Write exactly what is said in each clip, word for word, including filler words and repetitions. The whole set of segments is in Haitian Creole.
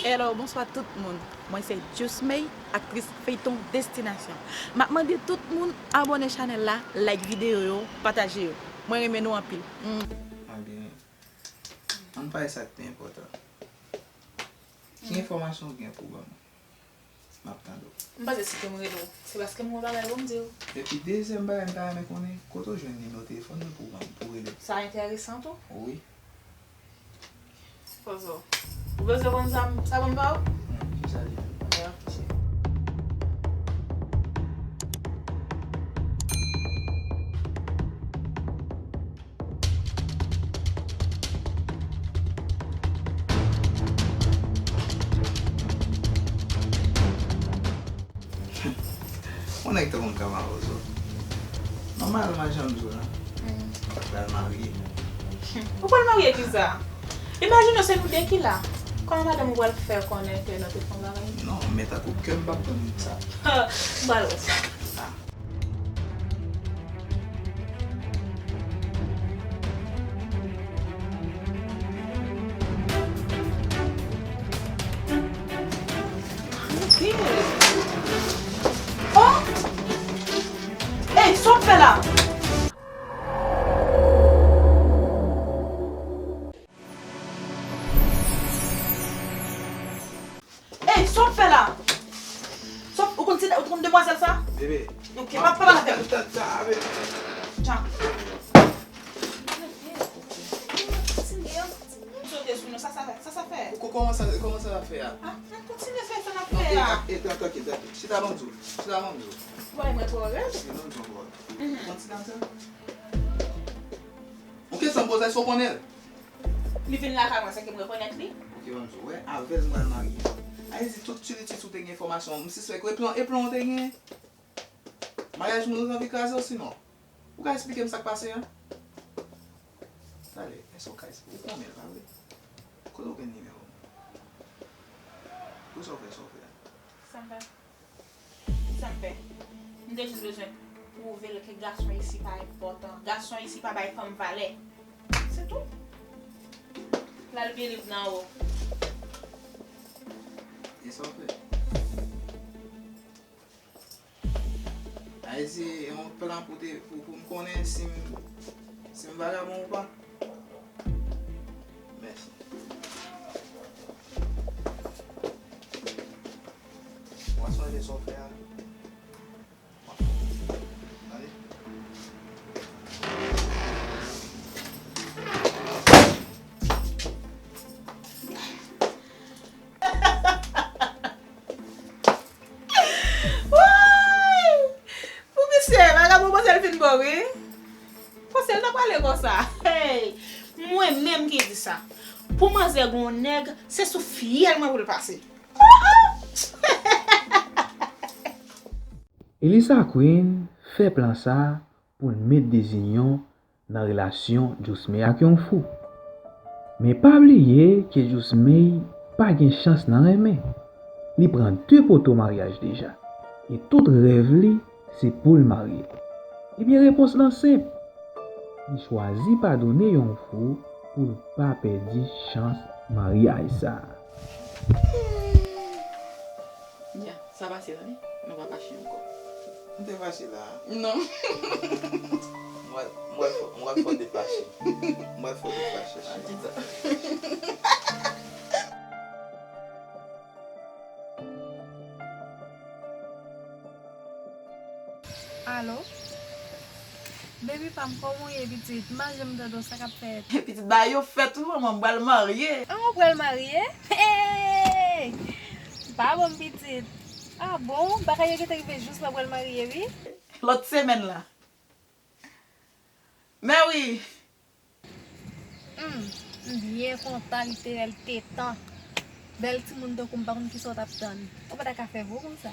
Hello, bonswa tout moun. Mwen se Djousmey, aktris feyton Destinasyon. M ap mande tout moun abòne chanèl la, like videyo yo, pataje yo. Mwen renmen nou anpil. Mm. Ebyen, ann pale sa k pi enpòtan. Ki enfòmasyon w gen pou ban mwen? M ap tande w. M panse si ke m rele w, se paske m gen yon bagay pou m di w. Epi dezyèm bagay m ta renmen konnen, kote w jwenn nimewo telefòn nan pou ban m, pou rele m? Sa enteresan tou? Wi. Pozo. Ou bezwen konn sa, sa ban m ba w? Hmm, kisa li ye? Mwen reflechi. Yon nèg tankou m ka mawozo. Nòmalman, jan m di w la, m pral marye. Ou pral marye kisa? Imajine w se nou de ki la. Kòman madanm ou pral fè konnen ke nou te fè yon bagay? Non, men tankou kè m p ap tann sa. M pral wè sa. Ah. Oh! Ey, sa w ap fè la? Ey, sa w ap fè la? Sa w, ou konn ti, ou konn demwazèl sa? Bebe. Ok, pa, pa pale avè m. Ta, ta, ta, bebe. Tcha. M sote sou nou, sa, sa, sa, sa fè? Ou ko-, kòman sa, kòman sa fè a? Ah, n ap kontinye fè sa n ap fè a. Non, e, e, e, trankil, trankil. Chita ban m di w. Chita ban m di w. Ou wè mwen twò rèd? Chita ban m di w ankò. Mhm. Ou konn ti dam sa? Yon kesyon m poze, èske w konnen l? Li vin lakay mwen, se ke m rekonèt li. Ok, ban m di w, wè, avè l m pral marye. Ayiti, tout tiritis ou te gen enfòmasyon, m sispèk, e plan, e plan w te gen? Maryaj moun ou t anvi kraze w, sinon? Ou ka eksplike m sa k pase a? Talè, èske w ka eksplike? Ou konnen l, pa vre? Kote w gen nimewo m? Pou sa w fè, sa w fè a? Sa m fè? Sa m fè? M te jis bezwen pwouve l ke gason isi pa enpòtan. Gason isi pa bay fanm valè. Se tou. L al byen liv nan ou. E sa w fè? Ayiti, yon plan pou te, pou, pou m konnen si m, si m vagabon ou pa. Mèsi. W ap sonje sa w fè a? W ap sonje. Tande? Woy! Pou misye, vagabon panse l fin bon, wi. Panse l t ap pale konsa. Hey! Mwen menm ki di sa. Pou manzè gen yon nèg, se sou fyèl mwen pou l pase. Elisa Queen fè plan sa pou l met dezinyon nan relasyon Djousmey ak yon fou. Men pa bliye ke Djousmey pa gen chans nan renmen. Li pran de poto maryaj deja. E tout rèv li se pou l marye. Ebyen, repons lan senp. Li chwazi padone yon fou pou l pa pèdi chans maryaj sa a. Ya, sa pase la, wi. Nou pa fache ankò. M te fache la. Non. M pral, m pral fè, m pral fè w defache. M pral fè w defache. Alo? Baby pa m, kòman w ye, pitit? M pa janm tande w, sa k ap fèt? Pitit, bagay yo fèt wi, manman, m pral marye. Ah, w pral marye? Hey! Pa bon, pitit. Ah bon? Bagay yo gentan rive jous la, w pral marye, wi. Lòt semèn la. Mèwi! Hmm, m byen kontan, li te bèl tetan. Bèl timoun tankou m, pa konn kisa w t ap tann. Ou pa ta ka fè vo konsa.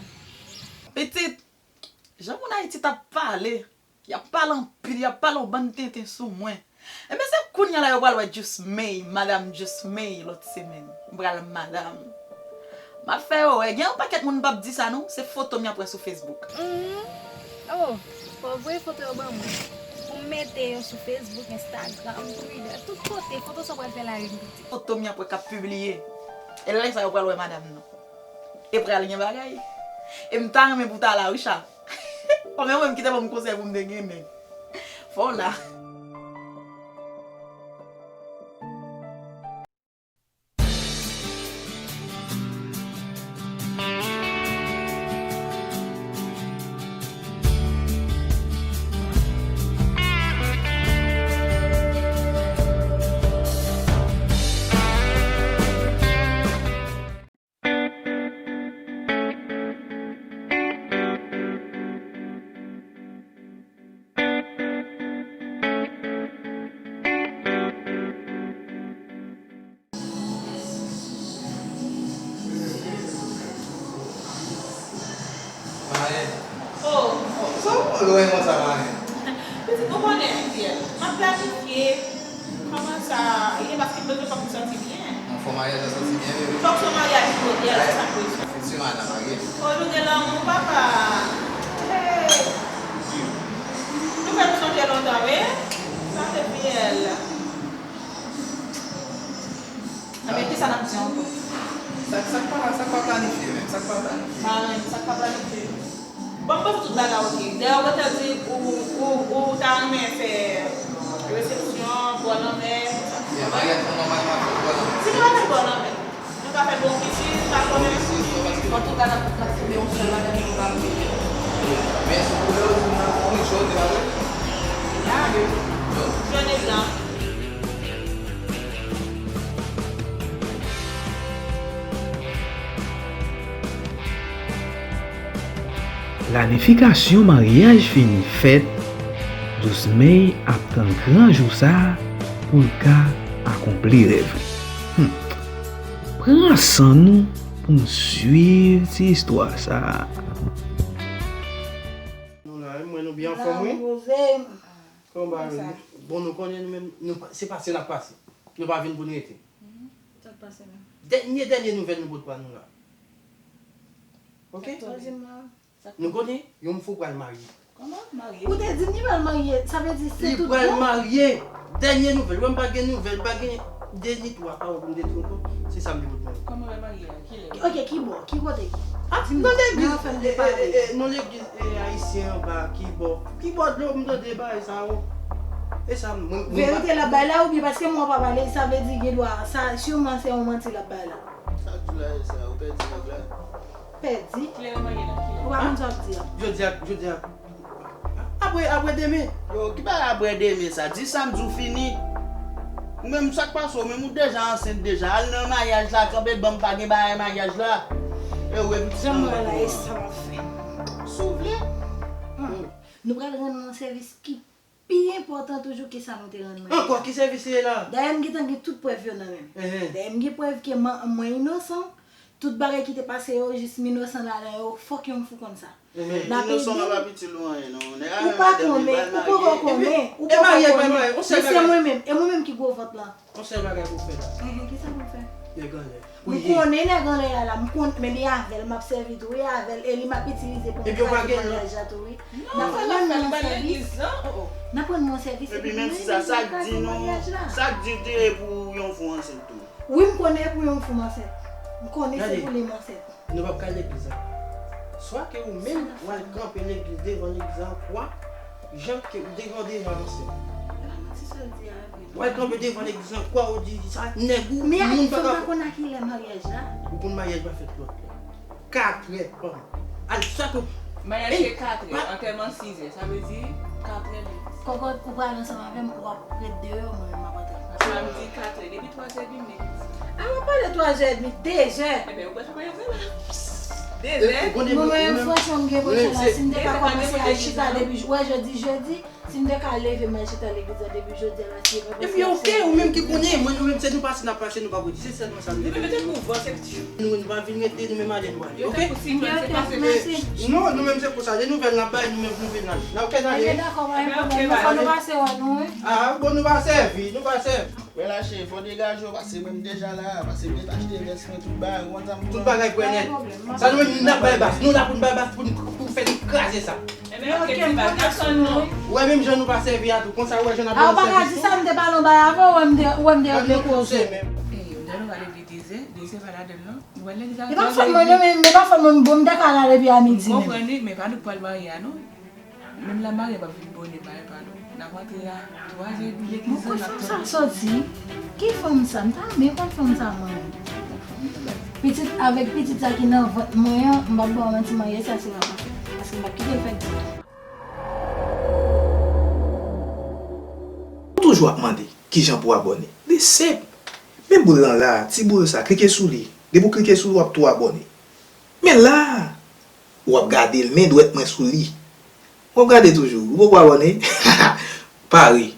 Pitit, jan moun Ayiti t ap pale, y ap pale anpil, y ap pale yon bann tenten sou mwen. Enben, se kounye a la yo pral wè Djousmey, madanm Djousmey, lòt semèn. M pral madanm. M ap fè yo wè. Gen yon pakèt moun m p ap di sa non, se foto m y ap wè sou Facebook. Hmm. Oh, fò w voye foto yo ban mwen. Pou m mete yo sou Facebook, Instagram, Twitter, tout kote. Foto sa w pral fè la, yon pitit. Foto m y ap wè k ap pibliye. E lè sa yo pral wè madanm nan. E pral gen bagay. E m ta renmen pou ta la wi Cha. Kòm e ou menm ki te ban m konsèy pou m te gen nèg. Fò w la. Mayen. Oh. Sa w pran lwen konsa, Mayen? Pitit, ou konnen, Miguel, m ap planifye. Kòman sa ye? Paske m bezwen fè pou m santi byen. Bon, fò maryaj la santi byen, wi. Fòk se yon maryaj modèl, se sa m bezwen. Efektivman, al marye. Oh, nou gen lanmou, papa. Hey. Nou fè m sonje lontan, wi. Sa te bèl. Anben, kisa n ap di ankò? Sa, sa k pa, sa k pa planifye menm, sa k pa planifye. Marenn, sa k pa planifye. Bon, m panse tout bagay oke. Dayè, ou gentan di ou, ou, ou ta renmen fè resepsyon, bò lanmè, tout sa. Yeah, maryaj nou nòmalman fè bò lanmè. Si nou pa fè bò lanmè, nou ka fè bon pisine, m pa konnen. Antouka, n ap, n ap kenbe yon sèl bagay pou n pa bliye. Men sou koulè ou di m nan, wi, jodi, pa vre? Ah, jòn e blan. Planifikasyon maryaj fini fèt, Dousmey ap tann gran jou sa a pou l ka akonpli rèv li. Hmm. Pran san nou pou n swiv ti istwa sa a. Nou la, wi, mwen nou byen anfòm, wi. Kòman bagay yo? Bon, nou konnen nou menm, nou pa, se pase n ap pase. Nou pa vin pou n rete. Sa k pase menm? Dènye, dènye nouvèl nou pot ba nou la. Oke? Sa k pase? Nou konnen, yon fou pral marye. Kòman? Marye? Ou te di m li pral marye, sa vle di se tout bon? Li pral marye. Dènye nouvèl. Wè m pa gen nouvèl, pa gen de ni twa pawòl pou m te di ankò. Se sa m te pot ba nou. Kòman wè marye a? Kilè? Ok, ki bò? Ki kote? Ah, nan legliz, eh, eh, eh, nan legliz, eh, ayisyen anba, ki bò? Ki bò dlo m tande bagay sa yo? E sa, mwen, mwen pa. Verite l ap bay la oubyen paske mwen pa pale, sa vle di gen dwa, sa siman se yon manti l ap bay la. Sa k di la, e sa, ou pèdi nèg la? Pèdi? Kilè wè marye la? Kilè? Ou pa konn sa w ap di a. Jodi a, jodi a. Apre, apre demen. Yo, ki bagay apre demen sa? Di sa m di w fini. Ou menm sa k pase w menm, ou deja ansent deja. Al nan maryaj la, kanpe ban m pa gen bagay maryaj la. E ou epi ti janm wè la, e sa w ap fè. Si w vle. Hmm. Nou pral rann yon sèvis ki pi enpòtan toujou ke sa nou te rann mwen. Ankò, ki sèvis li ye la? Dayè, m gentan gen tout prèv yo nan men m. Ehe. Dayè, m gen prèv ke man, mwen inosan. Tout bagay ki te pase yo, jis m inosan ladan yo, fòk yon fou konn sa. Ehe. N ap ede. Inosan pa itil ou anyen, non. Nèg la menm pa dòmi, konnen, ou poko konnen, ou poko konnen. E marye, e marye, on sèl bagay. Men se mwen menm, e mwen menm ki gwo vant lan. On sèl bagay pou fè la. Ehe, kisa pou fè? Nèg anlè. M konnen nèg anlè a la, m konn, men li avè l, m ap sèvi tou, wi, avè l, e li m ap itilize pou m kraze maryaj la tou, wi. N ap rann mwen yon sèvis. N ap rann mwen yon sèvis, epi menm si sa, sa k di nou, sa k di te pou yon fou ansent tou. Wi, m konnen e pou yon fou m ansent. M konnen se pou li m ansent. Nou p ap ka al legliz la. Swa ke ou menm w al kanpe legliz, devan legliz la an kwa, jan ke ou devan, devan ansent. Ou al kanpe devan legliz la an kwa, ou di sa, nèg ou, moun pa ka. Men a, fò m pa konn a kilè maryaj la. Ou konn maryaj pa fèt lòt lè. Katrè, pa. Al sa ke. Maryaj se katrè, antèman sizè, sa vle di katrè menm. Kòkòt, ou pral ansanm avè m, w ap ret deyò, mwen menm m ap antre. Samdi katrè, depi twazè vini. A, w ap pale twazè edmi, dezè. Ebyen, ou pral fè maryaj la. Dezè. Mwen menm, franchman, m gen pwoblèm la. Si m te ka kòmanse al chita depi, wè, jodi, jodi, si m te ka leve m al chita legliz la depi jodi a la, si e pa paske. Epi, oke, ou menm ki konnen, mwen, nou menm, se nou pase, n ap pase, nou pa pou di, se sèlman sa nou. Depi mete pou vò, se Nou, nou pa vin rete, nou menm ale, nou ale. Oke? Mèsi. Non, nou menm se pou sa. De nouvèl n ap bay, nou menm pou nou vin ale. N a oke, n ale. Ebyen, dakò, pa gen pwoblèm. Fò nou pase wè nou, wi. Ah, bon, nou pa sèvi, nou pa sèvi. Wè la, cheri, fò degaje w, paske mwen m deja la, paske m te achte vès mwen, tout bagay, ou konn sa m. Tout bagay pou nèt. Sa nou menm n ap bay bas. Nou la pou n bay bas, pou n, pou fè n kraze sa. Ebyen, oke, m kontan sou nou. Ou wè menm jan nou pa sèvi a tou. Konsa, ou wè jan n ap sèvi. Ah, ou pa ka di sa, m te pale anba avè w, ou wè m te, ou wè m te regle koze. Ey, m te nan pale de Dezè, Dezè pa ladan l non. Nou pral legliz a trè zè. E pa fòt mwen non, men, men pa fòt mwen, bon, m ta ka la depi a midi menm. M konprann wi, men pa nou k pral marye a non. Menm la marye pa vin bone bagay pa nou. N ap antre a twa zè epi legliz la n ap tann. Mwen konn fanm sa soti. Ki fanm sa? M ta renmen konn fanm sa mwen menm. Pitit, avèk pitit sa ki nan vant mwen an, m p ap ba w manti, marye sa se pa pou fè. Paske m p ap kite l fè di. Ou toujou ap mande kijan pou abòne. Li senp. Men boul lan la, ti boul sa, klike sou li. Depi w klike sou li, w ap tou abòne. Men la, w ap gade l, men dwèt mwen sou li. W ap gade toujou, ou poko abòne? Pare,